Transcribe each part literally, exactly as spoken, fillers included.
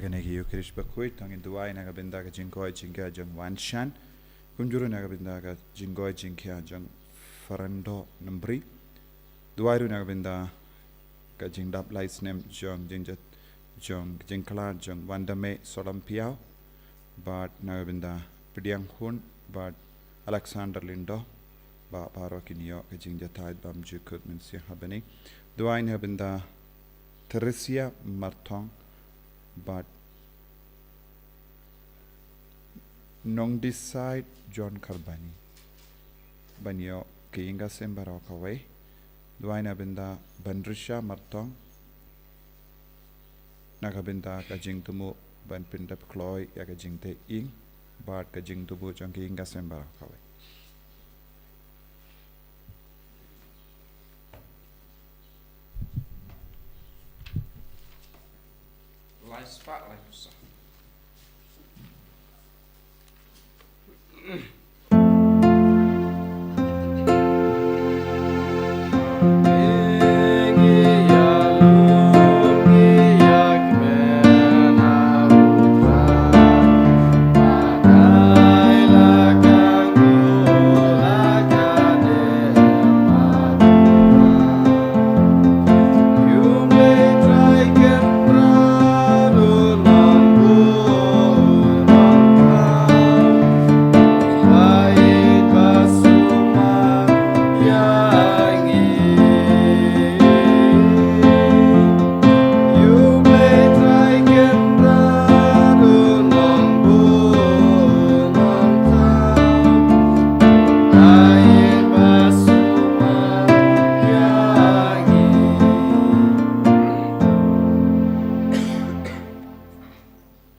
Kane ka Eucharist bakhuid, to ngin duwai na ka bynta ka jingkoit jingkhiah jong Wan Shan. Kumjuh ruh na ka bynta ka jingkoit jingkhiah jong Fernando Nambri. Duwai ruh na ka bynta ka jingdap lai snem jong jingjat jong jingkhlad jong Wandame Solampiaw. Bad na ka bynta Pdiang Hun bad Alexander Lindo. Ba baroh kin ïoh ka jingjahthait bymjukut mynsiem ha bneng. Duwai na ka bynta Theresia Marthong bad Nongdisait John Karbani. Ban ïoh ka ïing ka sem baroh kawei. Duwai na bynta Banrisha Marthong. Na ka bynta ka jingthmu ban pyndep kloi ïa ka jingteh ïing bad ka jingthmu jong ka ïing ka sem baroh kawei. Lai spah lai phew saw.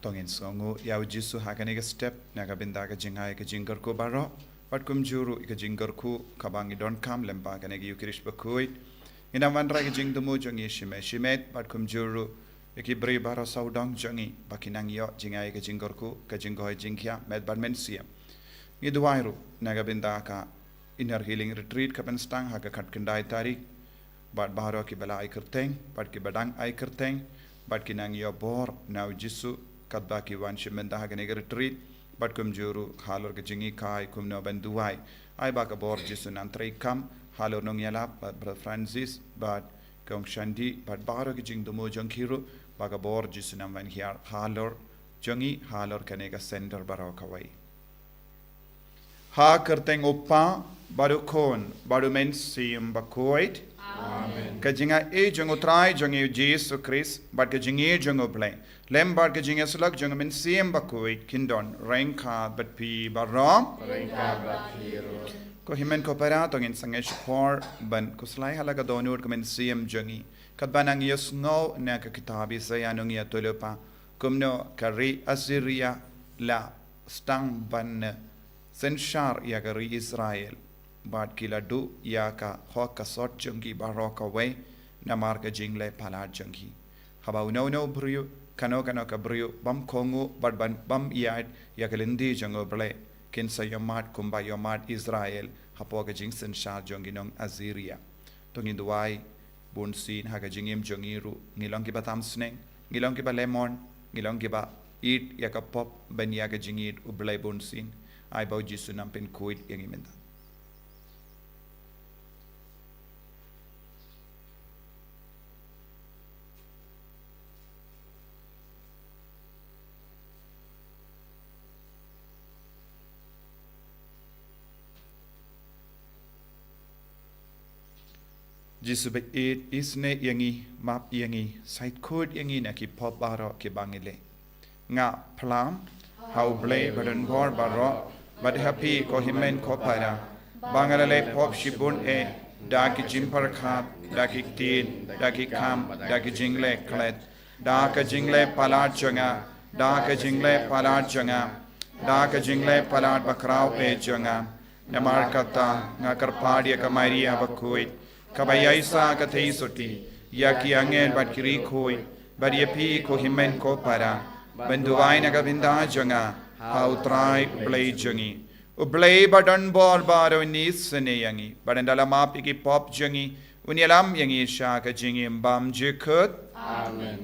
To ngin sngewnguh ïa u Jisu ha kane ka step, na ka bynta ka jingai ka jingkyrkhu baroh, bad kumjuh ruh ïa ka jingkyrkhu kaba ngi donkam lyngba kane ka Eucharist bakhuid. Ngin ym wanrah ïa ka jingthmu jong ngi shimet shimet, bad kumjuh ruh ïa ki briew baroh sawdong jong ngi, ba kin nang ïoh jingai ka jingkyrkhu, ka jingkoit jingkhiah, met bad mynsiem. Ngi duwai ruh na ka bynta ka Inner Healing Retreat ka ban sdang ha ka khatkhyndai tarik. Bad baroh kiba la ai kyrteng, bad kiba dang ai kyrteng, bad ki nang ïoh bor na u Jisu, katba ki wan shim bynta ha kane ka retreat, bad kumjuh ruh halor ka jinghikai kumno ban duwai. Ai ba ka bor Jisu nang treikam halor nongïalap, bad Brother Francis, bad Kong Shandi, bad baroh ki jingthmu jong ki ruh, ba ka bor Jisu nang ban hiar halor jong ngi, halor kane ka center baroh kawei. Ha ka kyrteng u Kpa, bad u Khun, bad u Mynsiem Bakhuid. Amen. Ka jingaiei jong u Trai jong ngi u Jisu Khrist, bad ka jingïeit jong u Blei, lem bad ka jingïasyllok jong u Mynsiem Bakhuid, kin don ryngkat bad phi baroh. Ryngkat bad phi ruh. Ko hynmen ko para, to ngin sangeh shipor ban khuslai ha la ka dohnud ka mynsiem jong ngi. Katba nang ïohsngew na ka kitab Isaïah nongïathuhlypa, kumno ka ri Assyria la sdang ban synshar ïa ka ri Israel, bad ki la duh ïa ka hok ka sot jong ki baroh kawei, namar ka jingleh palat jong ki. Haba uno uno u briew, kano kano ka briew, bym kohnguh, bad bym, bym ïaid ïa ka lynti jong u Blei, kin sa ïohmad kumba ïohmad Israel, hapoh ka jingsynshar jong ki nong Assyria. To ngin duwai, bunsien ha ka jingim jong ngi ruh, ngi long kiba tam sneng, ngi long kiba lemon, ngi long kiba ïeit ïa ka pop, ban ïa ka jingïeit u Blei bunsien. Ai ba u Jisu nang pynkhuid ïa ngi mynta. Jisu baieit, isynei ïa ngi, map ïa ngi, shait khuid ïa ngi na ki pop baroh kiba ngi leh. Nga phlam ha u Blei badonbor baroh, bad ha phi ko hynmen ko para, ba nga la leh pop shibun eh, da ki jingpyrkhat, da ki ktien, da ki kam, da ki jingleh klet, da ka jingleh palat jong nga, da ka jingleh palat jong nga, da ka jingleh palat bakhraw eh jong nga. Namar kata nga kyrpad ïa ka Maria bakhuid, kaba ïaishah ka theisotti, ïa ki angel bad ki riewkhuid, bad ïa phi ko hynmen ko para, ban duwai na ka bynta jong nga ha u Trai u Blei jong ngi. U Blei badonbor baroh un isynei ïa ngi, bad un da la map ïa ki pop jong ngi, un ïalam ïa ngi sha ka jingim bymjukut. Amen.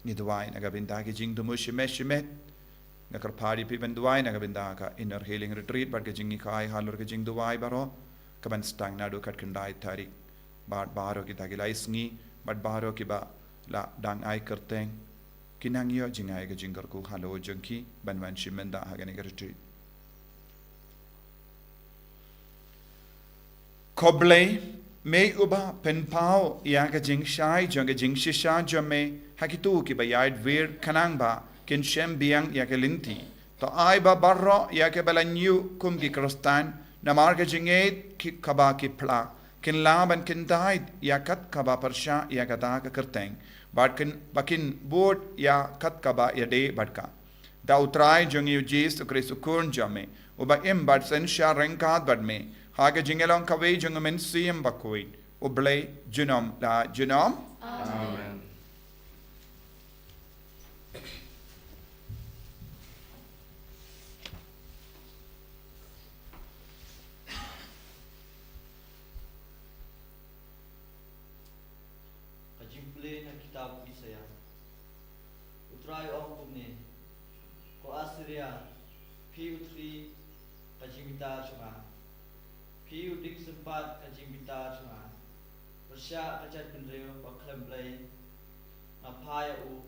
Ngi duwai na ka bynta ki jingthmu shimet shimet. Nga kyrpad ïa phi ban duwai na ka bynta ka Inner Healing Retreat bad ka jingïakhun halor ka jingduwai baroh, ka ban sdang naduh khatkhyndai tarik. Bad baroh kita ki lai sngi, bad baroh kiba la dang ai kyrteng, ki nang ïoh jngai ka jingkyrkhu halor jong ki ban wan shim bynta ha kane ka retreat. Khublei, me uba pynpaw ïa ka jingshai jong ka jingshisha jong me ha kito kiba ïaid wir, khnang ba kin shem biang ïa ka lynti. To ai ba baroh ïa kiba la ñiew kum ki Khristan, namar ka jingngeit ki kaba ki phla, kin lah ban kyntait ïa kat kaba pyrshah ïa kata ka kyrteng, bad kin, ba kin bud ïa kat kaba ïadei bad ka. Da U Trai jong ngi U Jisu Khrist U Khun jong me, uba im bad synshar ryngkat bad me ha ka jingïalong kawei jong U Mynsiem Bakhuid, U Blei junom la junom. Amen. Ka jingpule na kitab Isaïah. U Trai u ong kumne: Ko Assyria, phi u thri ka jingbitar jong nga, phi u dieng sympat ka jingbitar jong nga. Pyrshah ka jaitbynriew ba khlem Blei, nga phah ïa u,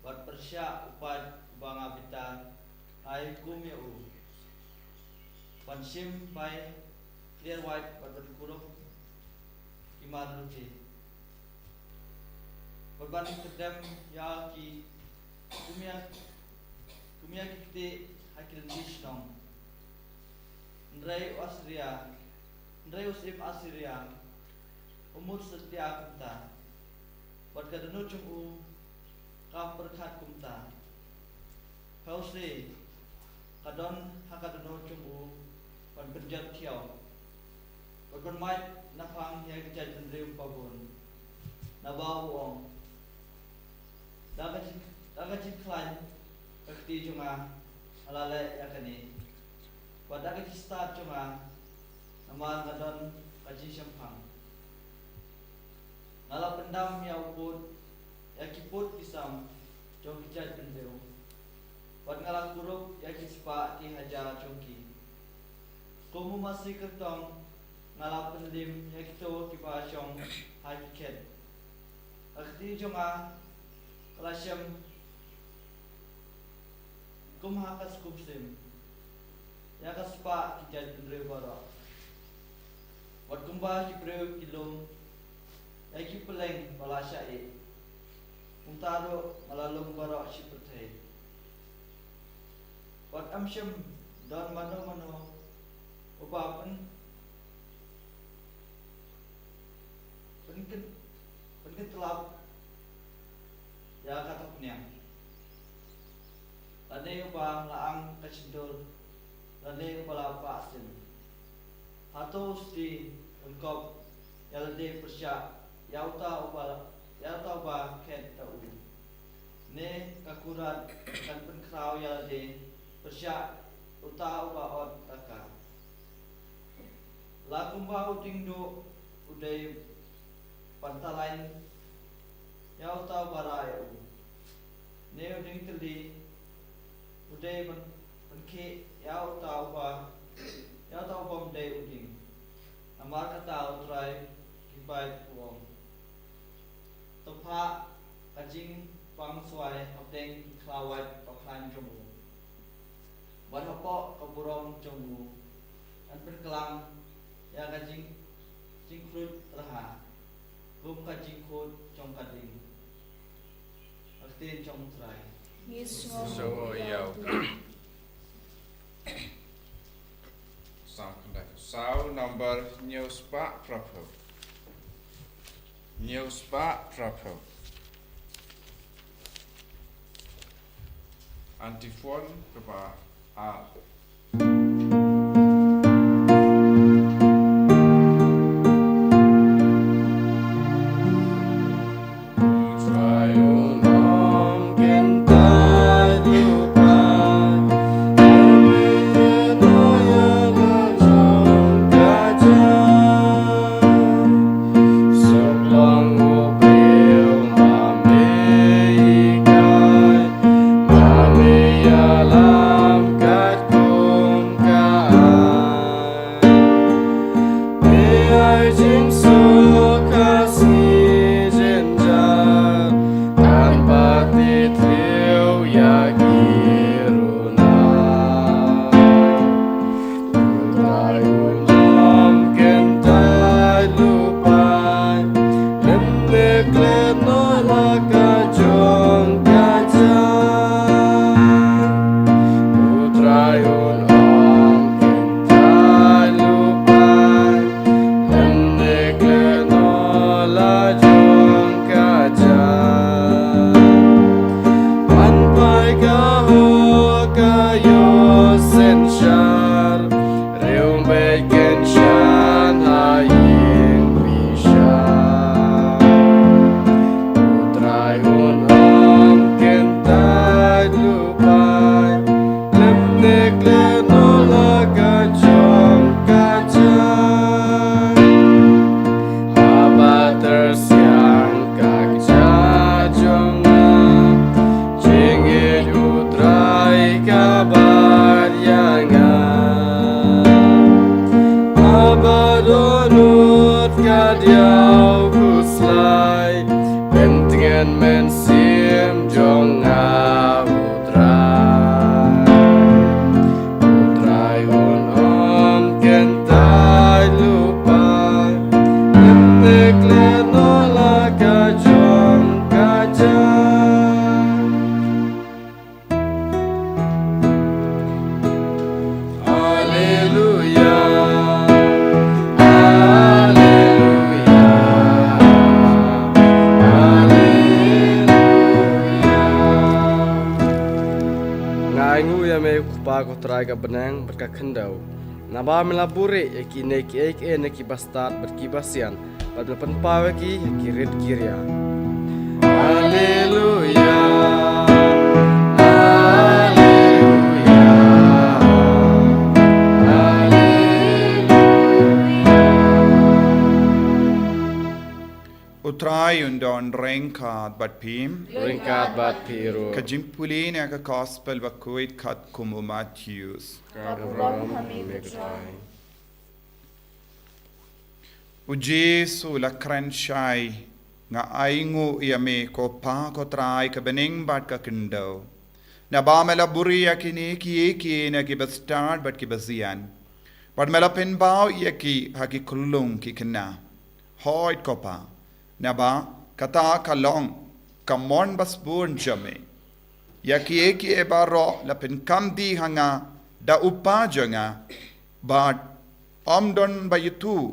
bad pyrshah u paid uba nga bitar, nga hukum ïa u. Ban shim bai kliar wait bad ban kurup ki mar lute, bad ban kyrdem ïa ki kum ïa, kum ïa ki ktieh ha ki lynti shnong. Hynrei u Assyria, hynrei u syiem Assyria u mut satia kumta, bad ka dohnud jong u kam pyrkhat kumta. Hooid, ka don ha ka dohnud jong u ban pynjot thiaw, bad ban mait naphang ïa ki jaitbynriew babun. Naba u ong: Da ka jing, da ka jingkhlaiñ ka kti jong nga nga la leh ïa kane, bad da ka jingstad jong nga, namar nga don ka jingshemphang. Nga la pyndam ïa u pud, ïa ki pud ki sam jong ki jaitbynriew, bad nga la kurup ïa ki spah ki hajar jong ki. Kum u masi kyrtong nga la pynlim ïa kito kiba shong ha ki khet. Ka kti jong nga ka la shem kum ha ka skum sim ïa ka spah ki jaitbynriew baroh. Wat kumba ki briew ki lum ïa ki pylleng ba la shah ïeh, kumta ruh nga la lum baroh shi pyrthei. Wat ym shym don mano mano uba pyn, pynkyt, pynkytlap ïa ka thapniang, lane uba la ang ka shyntur, lane uba la pah sin. Hato u sdie ryngkop ïa lade pyrshah ïa uta uba, ïa uta uba khet da u? Ne ka kurat kan pynkhraw ïa lade pyrshah uta uba ot da ka? La kumba u dieng duh u dei ban talain ïa uta uba rah ïa u, ne u dieng tylli u dei ban, ban khih ïa uta uba, ïa uta ubym dei u dieng. Namar kata U Trai ki paid u ong: To phah ka jingpang swai hapdeng ki khlaw wait ba khlaiñ jong u, bad hapoh ka burom jong u ngan pynklam ïa ka jing, jingkhluit rha kum ka jingkhluit jong ka dieng. Ka ktien jong U Trai. Ngi sngewnguh ïa u. Saw khyndai, saw number hynñiew spah phra phew. Hynñiew spah phra phew. Antiphon kaba ar. Ko Pa, ko Trai ka bneng bad ka khyndew. Naba me la buhrieh ïa kine kiei kiei na ki bastad bad ki basian, bad me la pynpaw ïa ki ha ki rit ki ria. Haleluya. Haleluya. Haleluya. U Trai un don ryngkat bad phi. Ryngkat bad phi ruh. Ka jingpule na ka Gospel bakhuid katkum u Mathaios. Ka burom ha me ko Trai. U Jisu u la kren shai, nga ainguh ïa me ko Pa, ko Trai ka bneng bad ka khyndew. Naba me la buhrieh ïa kine kiei kiei na ki bastad bad ki basian, bad me la pynpaw ïa ki ha ki khyllung ki khynnah. Hooid ko Pa, naba kata ka long ka mon basbun jong me. Ïa kiei kiei baroh la pynkam die ha nga da u Kpa jong nga, bad ym don ba ithuh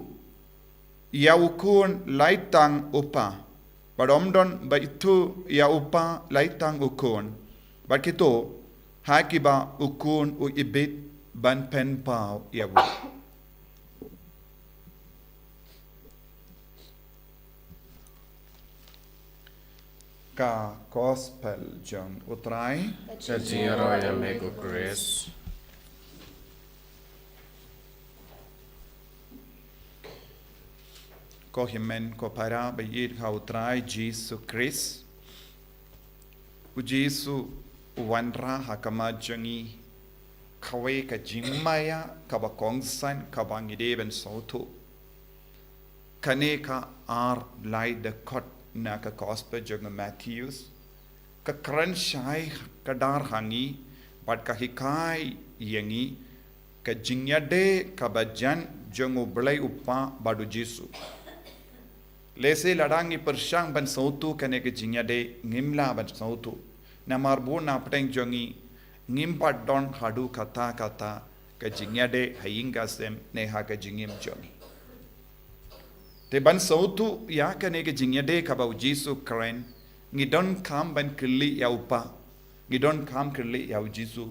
ïa u Khun lait tang u Kpa, bad ym don ba ithuh ïa u Kpa lait tang u Khun, bad kito ha kiba u Khun u ibit ban pynpaw ïa u. Ka Gospel jong u Trai. Ka jingïaroh ïa me ko Khrist. Ko hynmen ko para ba ïeit ha u Trai Jisu Khrist. U Jisu u wanrah ha khmat jong ngi kawei ka jingmaïa kaba kongsan kaba ngi dei ban sngewthuh. Kane ka ar lai dkhot na ka Gospel jong u Mathaios ka kren shai kdar ha ngi bad ka hikai ïa ngi ka jingïadei kaba jan jong u Blei u Kpa bad u Jisu. Lehse lada ngi pyrshang ban sngewthuh kane ka jingïadei ngim lah ban sngewthuh. Namar bun na pdeng jong ngi ngim pat don haduh katta katta ka jingïadei ha ïing ka sem ne ha ka jingim jong ngi. Te ban sngewthuh ïa kane ka jingïadei kaba u Jisu u kren, ngi donkam ban kylli ïa u Kpa, ngi donkam kylli ïa u Jisu.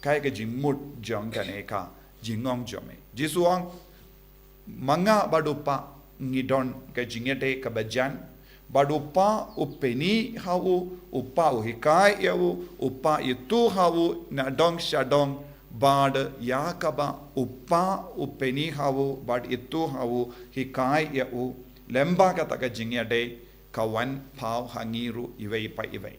Kaei ka jingmut jong kane ka jingong jong me? Jisu u ong, ma nga bad u Kpa ngi don ka jingïadei kaba jan, bad u Kpa u pyni ha u, u Kpa u hikai ïa u, u Kpa ithuh ha u nadong shadong, bad ïa kaba u Kpa u pyni ha u bad ithuh ha u, hikai ïa u, lyngba kata ka jingïadei ka wan paw ha ngi ruh iwei pa iwei.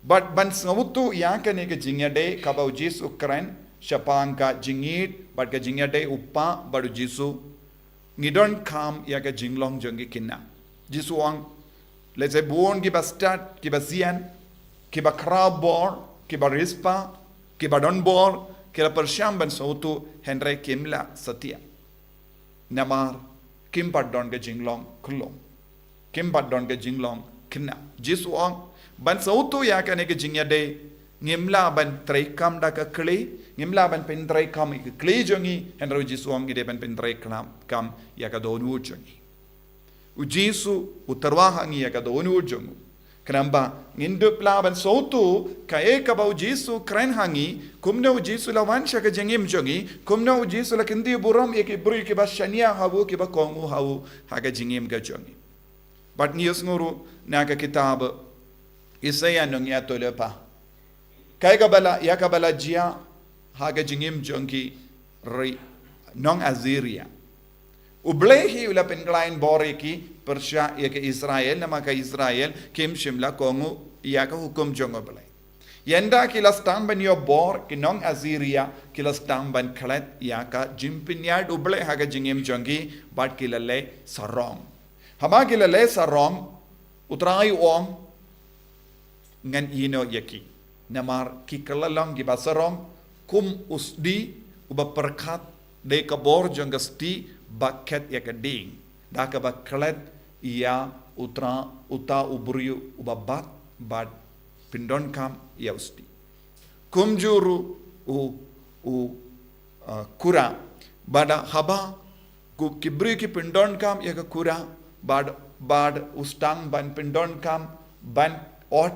Bad ban sngewthuh ïa kane ka jingïadei kaba u Jisu u kren shaphang ka jingïeit bad ka jingïadei u Kpa bad u Jisu, ngi donkam ïa ka jinglong jong ki khynnah. Jisu u ong, lehse bun kiba stad, kiba sian, kiba khraw bor, kiba riewspah, kiba don bor ki la pyrshang ban sngewthuh hynrei kim lah satia. Namar kim pat don ka jinglong khyllung, kim pat don ka jinglong khynnah. Jisu u ong, ban sngewthuh ïa kane ka jingïadei ngim lah ban treikam da ka khlei, ngim lah ban pyntreikam ïa ka khlei jong ngi, hynrei u Jisu u ong ngi dei ban pyntreikam ïa ka dohnud jong ngi. U Jisu u tyrwa ha ngi ïa ka dohnud jong u. Khnang ba ngin dup lah ban sngewthuh kaei kaba u Jisu u kren ha ngi, kumno u Jisu u la wan sha ka jingim jong ngi, kumno u Jisu u la kyntiew burom ïa ki briew kiba shaniah ha u, kiba kohnguh ha u ha ka jingim ka jong ngi. Bad ngi ïohsngew ruh na ka kitab Isaïah nongïathuhlypa kaei kaba la, ïa kaba la jia ha ka jingim jong ki ri nong Assyria. U Blei hi u la pynkhlaiñ bor ïa ki pyrshah ïa ka Israel, namar ka Israel kim shym la kohnguh ïa ka hukum jong u Blei. Ynda ki la sdang ban ïoh bor, ki nong Assyria ki la sdang ban klet ïa ka jingpynïaid u Blei ha ka jingim jong ki, bad ki la leh sarong. Haba ki la leh sarong, u Trai u ong, ngan ïehnoh ïa ki. Namar ki kylla long kiba sarong kum u sdieh uba pyrkhat, dei ka bor jong ka sdieh ba khet ïa ka dieng, da kaba klet ïa u Trai, uta u briew uba bat, bad pyndonkam ïa u sdieh. Kumjuh ruh u, u, uh, Kora, bad haba ki briew ki pyndonkam ïa ka Kora, bad, bad u sdang ban pyndonkam ban ot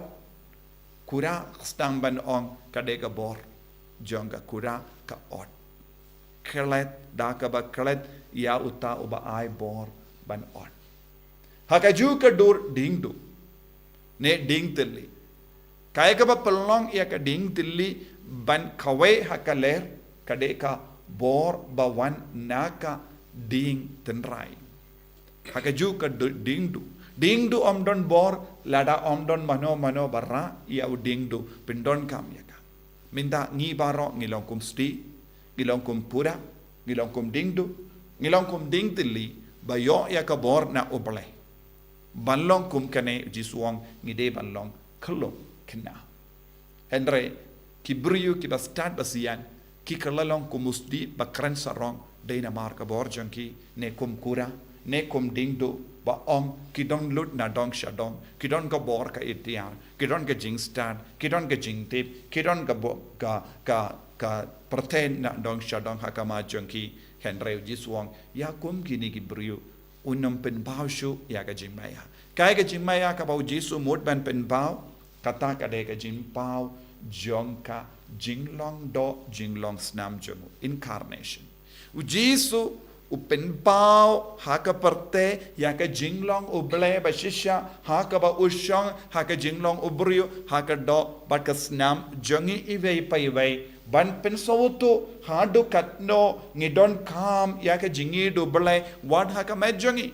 Kura sdang ban ong ka dei ka bor jong ka kura ka ot. Klet da kaba klet ïa uta uba ai bor ban ot. Ha ka ju ka dur ding du ne ding tylli. Kaei kaba pynlong ïa ka ding tylli ban kawei ha ka ler ka dei ka bor ba wan na ka ding tynrai. Ha ka ju ka du- ding du. Ding du ym don bor lada ym don mano mano ba rah ïa u ding du pyndonkam ïa ka. Mynta ngi baroh ngi long kum sdi, ngi long kum kura, ngi long kum ding du, ngi long kum ding tylli ba ïoh ïa ka bor na U Blei. Ban long kum kane Jisu u ong ngi dei ban long khyllung khynnah. Hynrei ki briew kiba stad ba sian ki kylla long kum u sdi ba kren sarong dei namar ka bor jong ki ne kum kura ne kum ding du ba ong ki don lut na dong sha dong, ki don ka bor ka iktiar, ki don ka jingstad, ki don ka jingtip, ki don ka bo- ka ka ka pyrthei na dong sha dong ha khmat jong ki. Hynrei Jisu u ong ïa kum kine ki briew un ym pynpaw shuh ïa ka jingmaïa. Kaei ka jingmaïa kaba u Jisu u mut ban pynpaw? Kata ka dei ka jingpaw jong ka jinglong doh jinglong snam jong u, incarnation. U Jisu u pynpaw ha ka pyrthei ïa ka jinglong U Blei ba shisha ha kaba u shong ha ka jinglong u briew ha ka doh bad ka snam jong ngi iwei pa iwei. Ban pynsawtu haduh katno ngi donkam ïa ka jingïeit U Blei wat ha ka met jong ngi.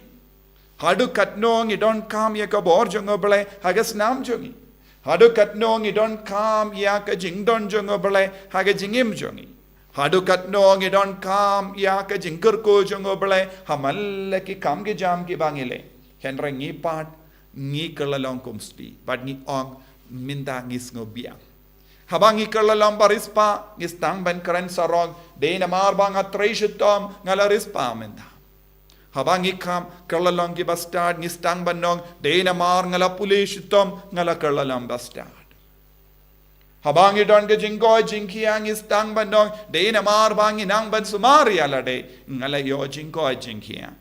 Haduh katno ngi donkam ïa ka bor jong U Blei ha ka snam jong ngi. Haduh katno ngi donkam ïa ka jingdon jong U Blei ha ka jingim jong ngi. Haduh katno ngi donkam ïa ka jingkyrkhu jong U Blei ha man la ki kam ki jam kiba ngi leh. Hynrei ngi pat ngi kylla long kum sdi bad ngi ong mynta ngi sngewbiang. Haba ngi kylla long ba riewspah ngi sdang ban kren sarong dei namar ba nga trei shitom nga la riewspah mynta. Haba ngi kam kylla long kiba stad ngi sdang ban ong dei namar nga la pule shitom nga la kylla long ba stad. Haba ngi don ka jingkoit jingkhiah ngi sdang ban ong dei namar ba ngi nang ban sumar ïa lade nga la ïoh jingkoit jingkhiah.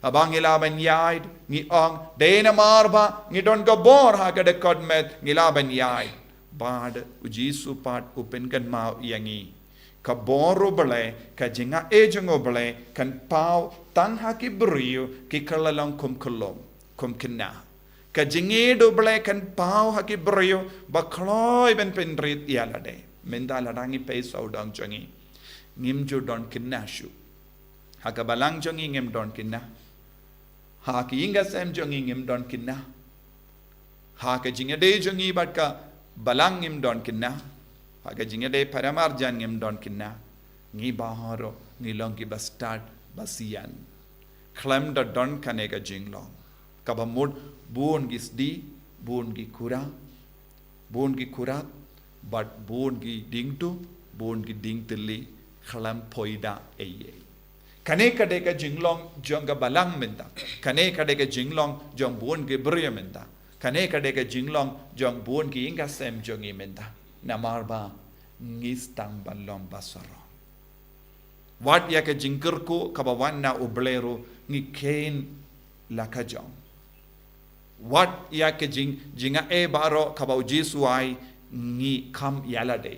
Haba ngi lah ban ïaid ngi ong dei namar ba ngi don ka bor ha ka dkhot met ngi lah ban ïaid. Bad u Jisu pat u pynkynmaw ïa ngi ka bor U Blei ka jingaiei jong U Blei kan paw tang ha ki briew ki kylla long kum khyllung kum khynnah. Ka jingïeit U Blei kan paw ha ki briew ba kloi ban pynrit ïa lade. Mynta lada ngi peit sawdong jong ngi ngim ju don khynnah shuh. Ha ka balang jong ngi ngim don khynnah. Ha ka ïing ka sem jong ngi ngim don khynnah. Ha ka jingïadei jong ngi bad ka balang ngim don khynnah. Ha ka jingïadei para marjan ngim don khynnah. Ngi baroh ngi long kiba stad ba sian. Khlem da don kane ka jinglong kaba mut bun ki sdi, bun ki kura, bun ki kura bad bun ki ding du, bun ki ding tylli khlem poi da ei ei. Kane ka dei ka jinglong jong ka balang mynta. Kane ka dei ka jinglong jong bun ki briew mynta. Kane ka dei ka jinglong jong bun ki ïing ka sem jong ngi mynta. Namar ba ngi sdang ban long ba sarong. Wat ïa ka jingkyrkhu kaba wan na U Blei ruh ngi kheiñ la ka jong. Wat ïa ka jing jingaiei baroh kaba u Jisu u ai ngi kham ïa lade.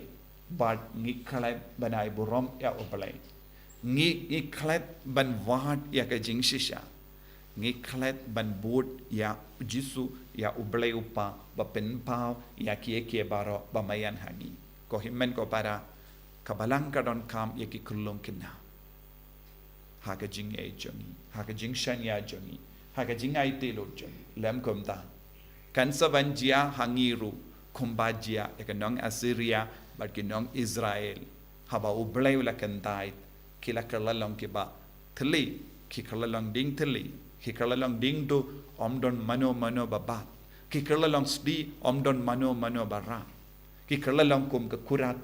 Bad ngi klet ban ai burom ïa U Blei. Ngi ngi klet ban wad ïa ka jingshisha. Ngi klet ban bud ïa u Jisu ïa U Blei U Kpa ba pynpaw ïa kiei kiei baroh ba maïan ha ngi. Ko hynmen ko para, ka balang ka donkam ïa ki khyllung khynnah. Ha ka jingïeit jong ngi, ha ka jingshaniah jong ngi, ha ka jingaiti lut jong ngi. Lem kumta kan sa ban jia ha ngi ruh kumba jia ïa ka nong Assyria bad ki nong Israel. Haba U Blei u la kyntait, ki la kylla long kiba thylli, ki kylla long ding thylli, ki kylla long ding duh, ym don mano mano ba bat. Ki kylla long sdi, ym don mano mano ba rah. Ki kylla long kum ka kurat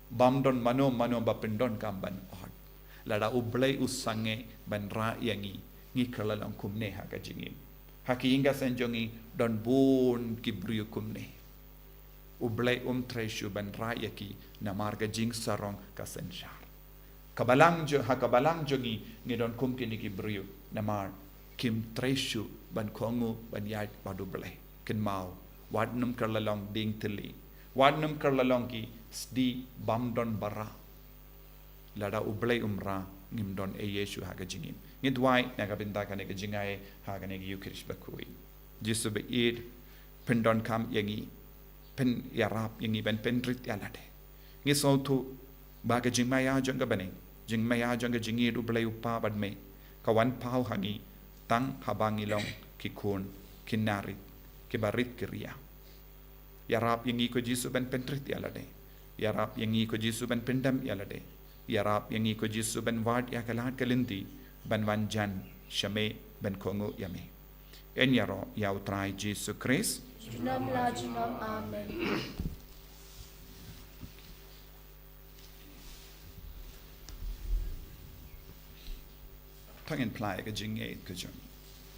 bym don mano mano ba pyndonkam ban ot. Lada U Blei u sangeh ban rah ïa ngi, ngi kylla long kumne ha ka jingim. Ha ki ïing ka sem jong ngi don bun ki briew kumne. U Blei um trei shuh ban rah ïa ki namar ka jingsarong ka synshar. Ka balang jong, ha ka balang jong ngi ngi don kum kine ki briew namar kim trei shuh ban kohnguh ban ïaid bad U Blei. Kynmaw, Wat nym kyrlong dieng tylli. Wat nym kyrlong ki sdi bam don bara. Lada U Blei um ra, ngim don ei ei shuh ha ka jingim. Ngi duwai na ka bynta kane ka jingai ha kane ka Ïukharist bakhuid. Jisu ba ïeit, pyndonkam ïa ngi, pynïarap ïa ngi ban pynrit ïa lade. Ngi sngewthuh ba ka jingmaïa jong ka bneng, jingmaïa jong ka jingïeit U Blei U Kpa bad Me, ka wan paw ha ngi tang haba ngi long ki khun ki narit, kiba rit ki ria. Ïarap ïa ngi ko Jisu ban pynrit ïa lade. Ïarap ïa ngi ko Jisu ban pyndem ïa lade. Ïarap ïa ngi ko Jisu ban wad ïa ka lad ka lynti ban wan jan sha Me ban kohnguh ïa Me. Yn ïaroh ïa U Trai Jisu Khrist. Junom la junom. Amen. To ngin phla ïa ka jingngeit ka jong.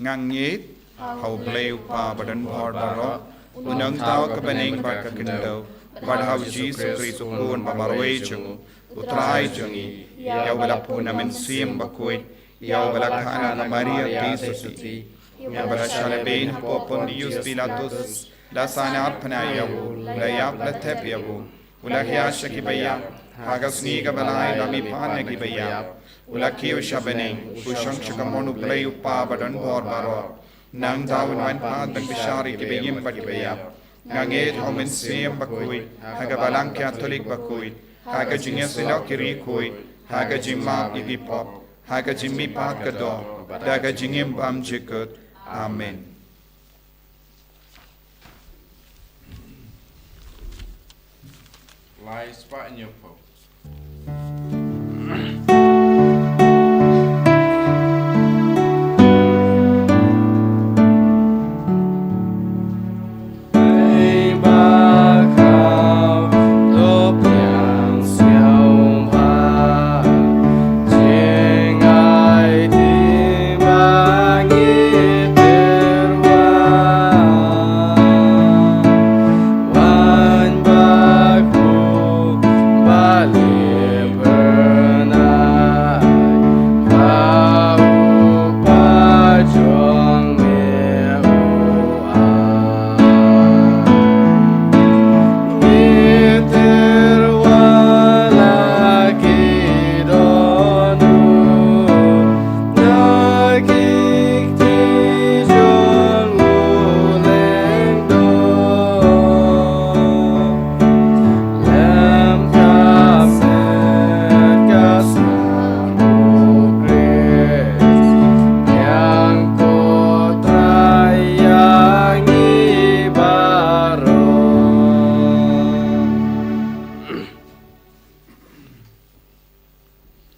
Nga ngeit ha U Blei U Kpa ba don bor baroh, u nongthaw ka bneng bad ka khyndew, bad ha U Jisu Khrist u Khun ba marwei jong u, U Trai jong ngi, ïa uba la pun na Mynsiem Bakhuid, ïa uba la kha na ka Maria Theisotti, ïa uba la shah lehbeiñ hapoh Pontius Pilatus, la sahnarphna ïa u, la ïap la thep ïa u, u la hiar sha kiba ïap, ha ka sngi kaba lai la mihpat na kiba ïap, u la kiew sha bneng, u shong sha kamon U Blei U Kpa ba don bor baroh. Nangta un wan pat ban bishar ïa kiba im bad kiba ïap. Nga ngeit ha U Mynsiem Bakhuid, ha ka Balang Katholik bakhuid, ha ka jingïasyllok ki riewkhuid, ha ka jingmap ïa ki pop, ha ka jingmihpat ka doh, da ka jingim bymjukut. Amen. Lai spah hynñiewphew.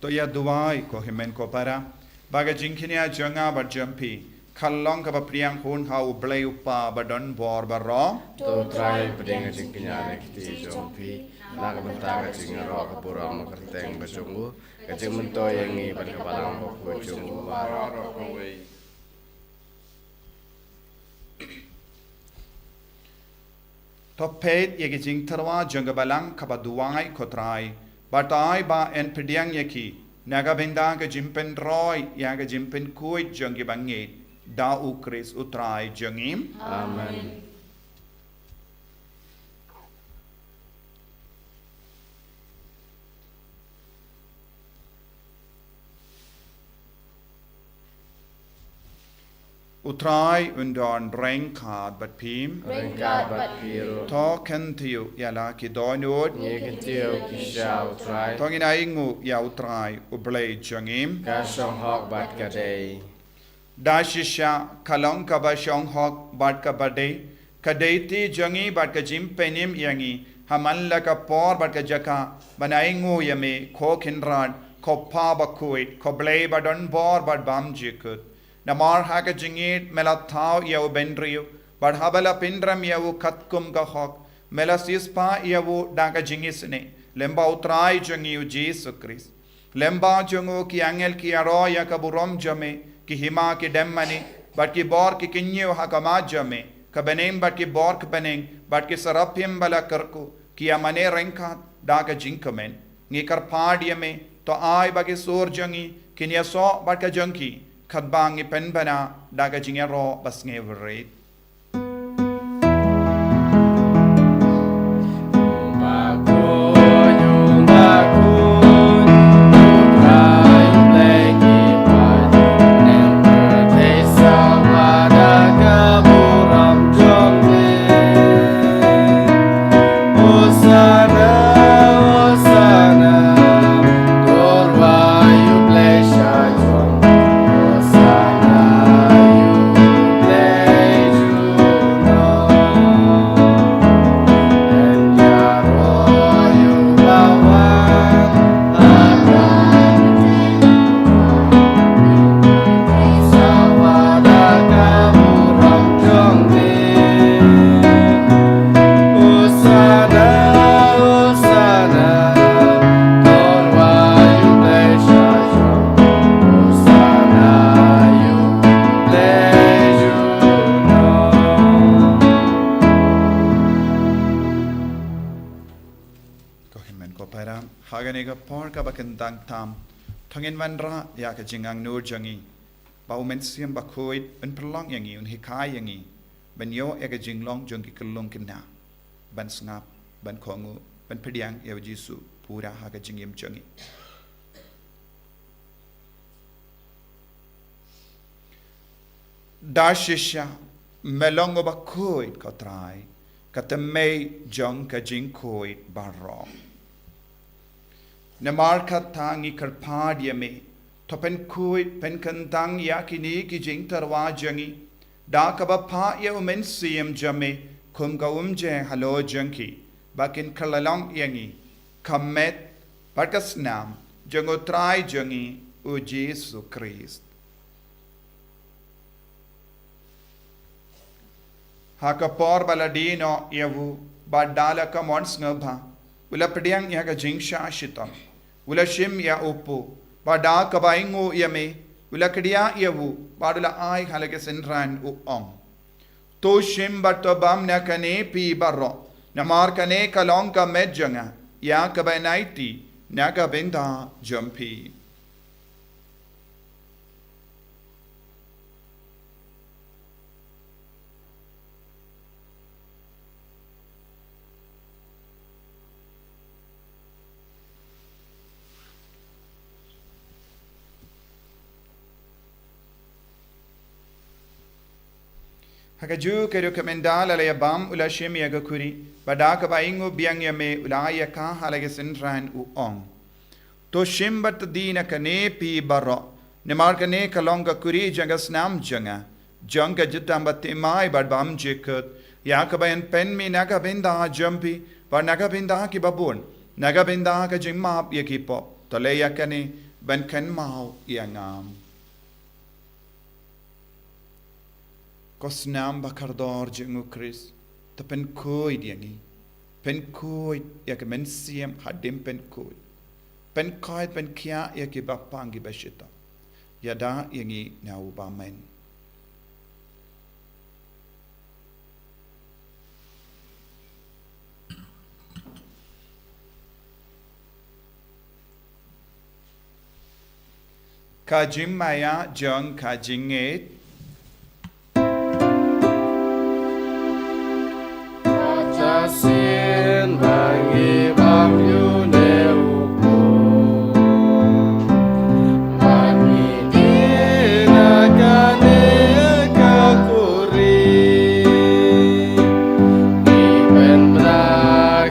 To ïa duwai ko hynmen ko para, ba ka jingkñia jong nga bad jong phi kan long kaba pdiang hun ha U Blei U Kpa ba don bor baroh. To Trai, pdiang ka jingkñia na ka kti jong phi na ka bynta ka jingïaroh ka burom kyrteng ba jong u, ka jingmyntoi ïa ngi bad ka Balang Bakhuid jong u baroh kawei. To peit ïa ka jingtyrwa jong ka Balang kaba duwai ko Trai, bad to ai ba yn pdiang ïa ki na ka bynta ka jingpynroi ïa ka jingpynkhuid jong kiba ngeit, da U Khrist U Trai jong ngi. Amen. U Trai un don ryngkat bad phi. Ryngkat bad phi ruh. To kyntiew ïa la ki dohnud. Ngi kyntiew ki sha U Trai. To ngin ainguh ïa U Trai U Blei jong ngi. Ka shong hok bad ka dei. Da shisha ka long kaba shong hok bad kaba dei, ka dei ti jong ngi bad ka jingpynim ïa ngi ha man la ka por bad ka jaka ban ainguh ïa me, ko Kynrad, ko Pa Bakhuid, ko Blei ba don bor bad bymjukut. Namar ha ka jingïeit me la thaw ïa u bynriew, bad haba la pynrem ïa u katkum ka hok, me la siewspah ïa u da ka jingisynei lyngba U Trai jong ngi U Jisu Khrist. Lyngba jong u ki angel ki ïaroh ïa ka burom jong me, ki hima ki dem mane bad ki bor ki kynñiew ha khmat jong me, ka bneng bad ki bor ka bneng bad ki seraphim ba la kyrkhu ki ïa mane ryngkat da ka jingkmen. Ngi kyrpad ïa me, to ai ba ki sur jong ngi kin ïasoh bad ka jong ki, katba ngi pynbna da ka jingïaroh ba sngewrit. Para, ha kane ka por kaba kyntang tam, to ngin wanrah ïa ka jingangnud jong ngi, ba U Mynsiem Bakhuid un pynlong ïa ngi, un hikai ïa ngi ban ïoh ïa ka jinglong jong ki khyllung khynnah, ban sngap, ban kohnguh, ban pdiang ïa U Jisu pura ha ka jingim jong ngi. Da shisha, me long uba khuid, ko Trai, ka tymmen jong ka jingkhuid baroh. Namar kata ngi kyrpad ïa me, to pynkhuid, pynkyntang ïa kine ki jingtyrwa jong ngi da kaba phah ïa U Mynsiem jong me kum ka umjer halor jong ki, ba kin kylla long ïa ngi ka met bad ka snam jong U Trai jong ngi, U Jisu Khrist. Ha ka por ba la die noh ïa u, bad da la ka mon sngewbha, u la pdiang ïa ka jingshah shitom, u la shim ïa u kpu, bad da kaba ainguh ïa me, u la kdiah ïa u, bad u la ai ha la ki synran, u ong: To shim bad to bam na kane phi baroh, namar kane ka long ka met jong nga, ïa kaba yn aiti na ka bynta jong phi. Ha kajuh ka rukom ynda la ïa bam, u la shim ïa ka khuri, bad da kaba ainguh biang ïa me, u la ai ïa ka ha la ki synran, u ong: To shim bad to die na kane phi baroh, namar kane ka long ka khuri jong ka snam jong nga, jong ka jingtbit thymmai bad bymjukut, ïa kaba yn pynmih na ka bynta jong phi bad na ka bynta ki babun, na ka bynta ka jingmap ïa ki pop. To leh ïa kane ban kynmaw ïa nga. Ko snam ba kordor jong U Khrist, to pynkhuid ïa ngi. Pynkhuid ïa ka mynsiem hadien pynkhuid. Pynkhuid, pynkhiah ïa ki bapang ki bashitom. Ïada ïa ngi na u bymman. Ka jingmaïa jong ka jingngeit. Ka shisien ba ngi bam ïa une u kpu, ba ngi die na kane ka khuri, ngi pynbna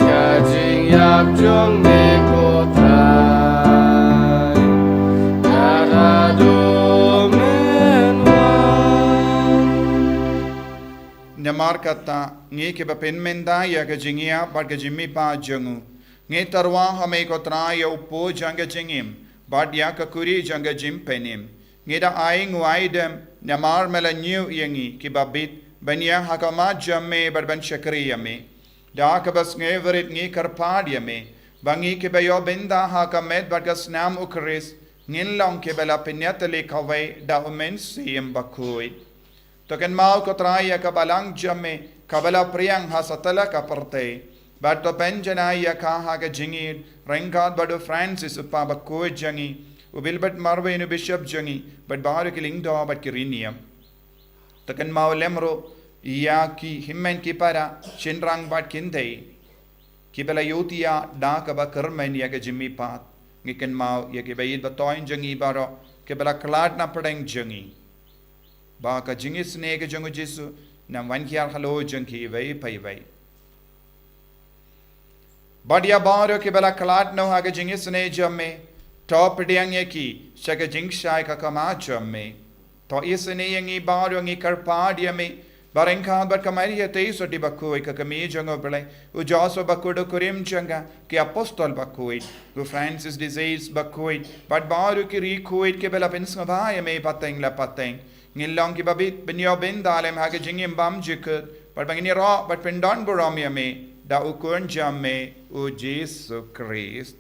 ka jingïap jong me, ko Trai, haduh men wan. Namar kata, ngi kiba pynmynta ïa ka jingïap bad ka jingmihpat jong u, ngi tyrwa ha me, ko Trai, ïa u kpu jong ka jingim bad ïa ka khuri jong ka jingpynim. Ngi da ainguh aidem namar me la ñiew ïa ngi kiba bit ban ïeng ha khmat jong me bad ban shakri ïa me. Da kaba sngewrit ngi kyrpad ïa me ba ngi kiba ïoh bynta ha ka met bad ka snam U Khrist, ngin long kiba la pynïatylli kawei da U Mynsiem Bakhuid. To kynmaw, ko Trai, ïa ka balang jong me kaba la pdiang ha satlak ka pyrthei, bad to pynjanai ïa ka ha ka jingïeid ryngkat bad u Francis, u Papa bakhuid jong ngi, u Wilbert Marwein, u Bishop jong ngi, bad baroh ki lyngdoh bad ki riewniam. To kynmaw lem ruh ïa ki hynmen ki para, shynrang bad kynthei, kiba la ïohthiah da kaba kyrmen ïa ka jingmihpat. Ngi kynmaw ïa kiba ïeit ba thoiñ jong ngi baroh, kiba la khlad na pdeng jong ngi, ba ka jingisynei ka jong U Jisu un wan hiar halor jong kiwei pa iwei. Bad ïa baroh kiba la khlad noh ha ka jingisynei jong me, to pdiang ïa ki sha ka jingshai ka khmat jong me. To isynei ïa ngi baroh, ngi kyrpad ïa me, ba ryngkat bad ka Maria Theisotti bakhuid, ka kmie jong U Blei, u Joseph bakhuid, u kurim jong ka, ki apostol bakhuid, u Francis de Sales bakhuid, bad baroh ki riewkhuid kiba la pynsngewbha ïa me pateng la pateng, ngin long kiba bit ban ïoh bynta lem ha ka jingim bymjukut, bad ba ngin ïaroh bad pyndonburom ïa me da u Khun jong me, U Jisu Khrist.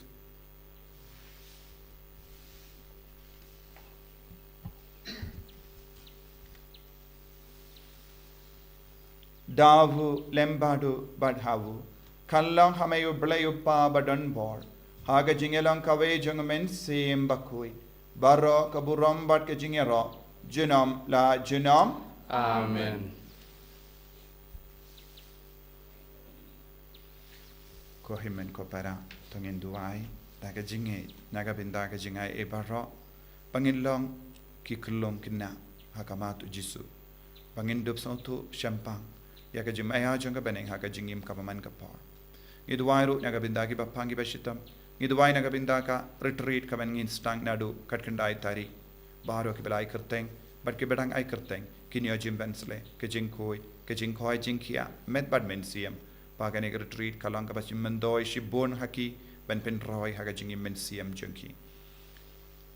Da u, lem bad u, bad ha u, kan long ha me U Blei U Kpa badonbor, ha ka jingïalong kawei jong u Mynsiem Bakhuid, baroh ka burom bad ka jingïaroh junom la junom. Amen. Ko hynmen ko para, to ngin duwai da ka jingngeit na ka bynta ka jingai ei baroh, ba ngin long ki khyllung khynnah ha khmat u Jisu, ba ngin dup sngewthuh shemphang ïa ka jingmaïa jong ka bneng ha ka jingim kaba man ka por. Ngi duwai ruh na ka bynta kiba pang kiba shitom. Ngi duwai na ka bynta ka retreat kaban ngin sdang naduh ka khatkhyndai tarik. Baroh kiba la ai kyrteng bad kiba dang ai kyrteng, kin ïoh jingpynshlur, ka jingkhuid, ka jingkhoi jingkhiah met bad mynsiem, ba kane ka retreat ka long kaba shim myntoi shibun ha ki, ban pynroi ha ka jingim mynsiem jong ki.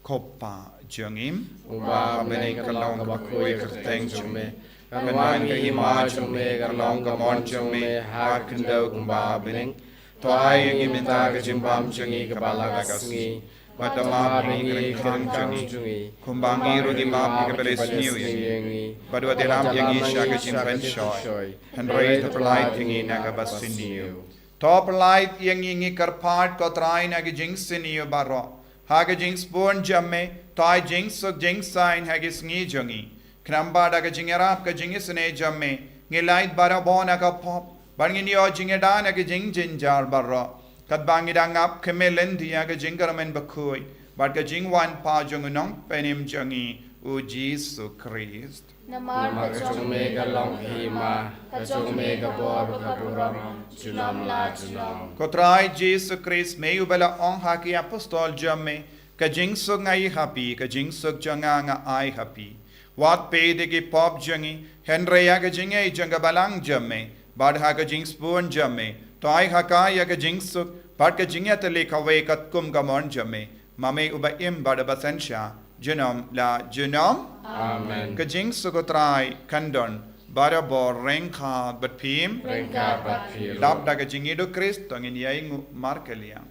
Ko Pa jong ngi, uba ha bneng, ka long kaba khuid ka kyrteng jong me, kan wan ka hima jong me, kan long ka mon jong me ha ka khyndew kumba ha bneng. To ai ïa ngi mynta ka jingbam jong ngi kaba la ka sngi, bad to map ïa ngi ki ryngkang jong ngi, kumba ngi ruh ngi map ïa kiba la isynei ïa ngi, bad wat ïarap ïa ngi sha ka jingpynshoi, hynrei to pyllait ïa ngi na kaba sniew. To pyllait ïa ngi, ngi kyrpad ko Trai, na ka jingsniew baroh, ha ka jingsbun jong me, to ai jingsuk jingsaiñ ha ki sngi jong ngi. Khnang ba da ka jingïarap ka jingisynei jong me, ngin lait barabor na ka pop, bad ngin ïoh jingïada na ka jingjynjar baroh, katba ngi dang ap khmih lynti ïa ka jingkyrmen bakhuid bad ka jingwan pat jong u Nongpynim jong ngi, u Jisu Khrist. Namar ka jong me ka long ka hima, ka jong me ka bor, ka burom junom la junom. Ko Trai Jisu Khrist, me uba la ong ha ki apostol jong me, ka jingsuk nga ai ha phi, ka jingsuk jong nga nga ai ha phi. Wat peit ïa ki pop jong ngi, hynrei ïa ka jingaiei jong ka balang jong me, bad ha ka jingsbun jong me, to ai ha ka ïa ka jingsuk bad ka jingïatylli kawei katkum ka mon jong me, ma me uba im bad uba synshar junom la junom. Amen. Ka jingsuk u Trai kan don barabor ryngkat bad phi. Ryngkat bad phi ruh. Dap da ka jingïeit u Khrist to ngin ïainguh markylliang.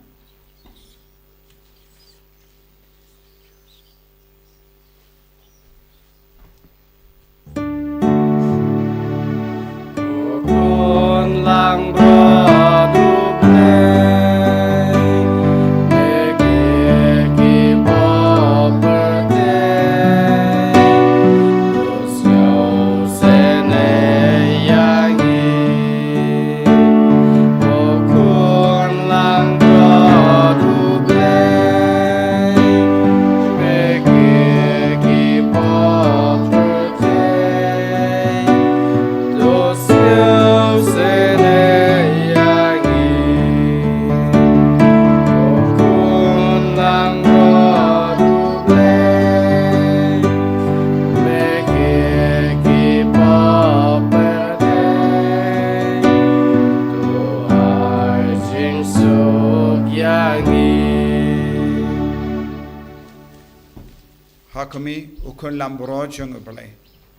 Ha khmih, u khun langbrot jong U Blei.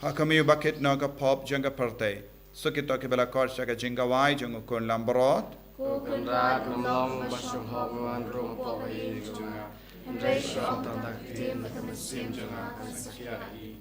Ha khmih, uba khit noh ka pop jong ka pyrthei. Suk ïa kito kiba la khot sha ka jingkhawai jong u khun langbrot. Ko Kynrad, ngam long ba shu hok ngan rung hapoh ka ïing jong nga, hynrei shu ong tang da ka ktien, bad ka mynsiem jong nga kan sa khiah hi.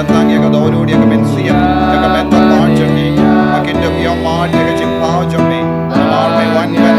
Tang ïa ka dohnud, ïa ka mynsiem, ïa ka met bad bad jong ngi. Ba kin da ïoh mad ïa ka jingpaw jong me. Namar me wan ban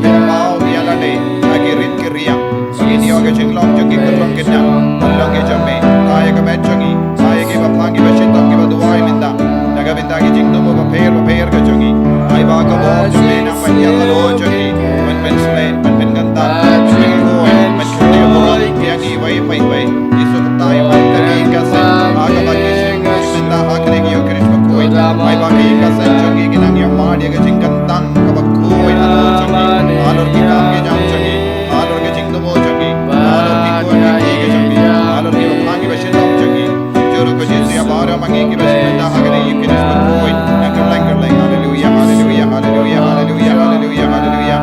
pynpaw ïa lade ha ki rit ki riam. Ba kin ïoh ka jinglong jong ki kynrong kynrong. Ban long ki jong me. Ai ïa ka met jong ngi. Ai ïa kiba phang kiba shitom kiba duwai mynta. Da ka bynta ki jingthmu bapher bapher ka jong ngi. Ai ba ka bor jong me nang ban ïa ka doh jong ngi. Ban pynshlei, ban pynkyntang, ban pynkyntang, ban pynkyntang ïa ngi wei pa wei. Jisu Khrist, ban kyrkhu ïa ka seng, ha kaba ki seng, mynta ha kane ka Ïukharist bakhuid. Ai ba ki ka seng jong ngi ki nang ïa mad ïa ka jingkyntang kaba khuid halor jong ngi, halor ki kam ki jam jong ngi, halor ka jingthmu jong ngi, halor ki khun ki kti ka jong ngi, halor kiba phang kiba shitom jong ngi. Jong ngi ko Jisu ïa baroh ma ngi kiba shu mynta ha kane ka Ïukharist bakhuid. Nang kyrleng kyrleng, haleluya, haleluya, haleluya, haleluya, haleluya, haleluya.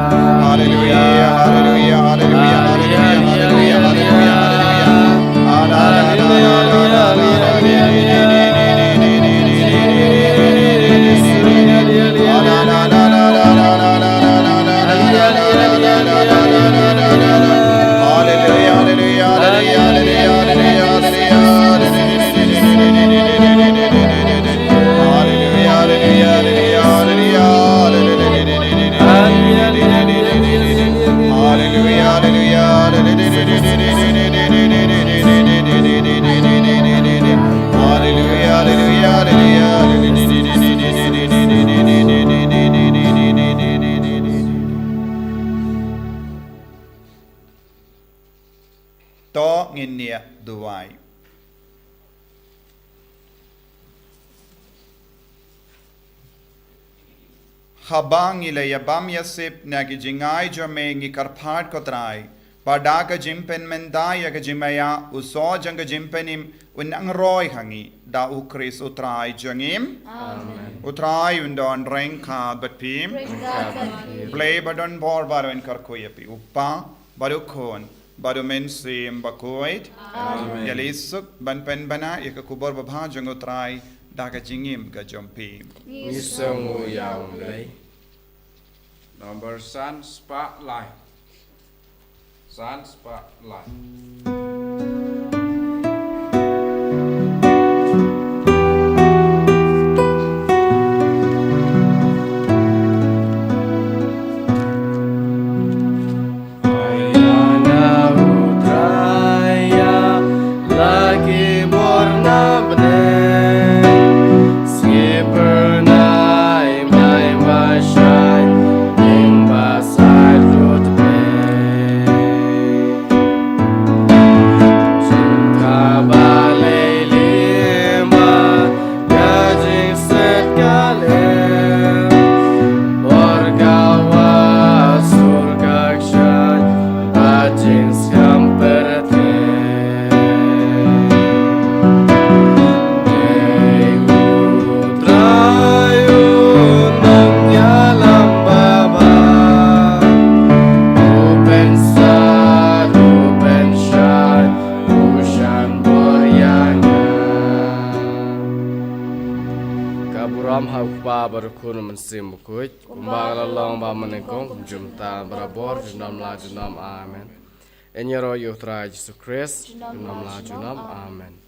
Haleluya, haleluya, haleluya, haleluya, haleluya, haleluya, haleluya, haleluya. Haleluya, haleluya, haleluya, haleluya, haleluya, haleluya, haleluya. Haleluya, haleluya, haleluya, haleluya, haleluya. Haleluya, haleluya, haleluya. Haleluya, haleluya, haleluya. To ngin ïa duwai. Haba ngi la ïa bam ïa sip na ki jingai jong me, ngi kyrpad ko Trai, ba da ka jingpynmynta ïa ka jingmaïa, u soh jong ka jingpynim un nang roi ha ngi, da U Khrist U Trai jong ngi. Amen. U Trai un don ryngkat bad phi. Ryngkat bad phi. Blei ba don bor baroh un kyrkhu ïa phi, U Kpa, bad U Khun, bad U Mynsiem Bakhuid. Amen. Ïa lei suk ban pynbna ïa ka khubor babha jong U Trai da ka jingim ka jong phi. Ngi sngew ïa U Blei. Number san spah lai. San spah lai. Ka burom ha U Kpa bad U Khun, U Mynsiem Bakhuid, kumba ka la long ba mynnyngkong, kumjuh mynta, barabor, junom la junom. Amen. Yn ïaroh ïa U Trai Jisu Khrist, junom la junom. Amen.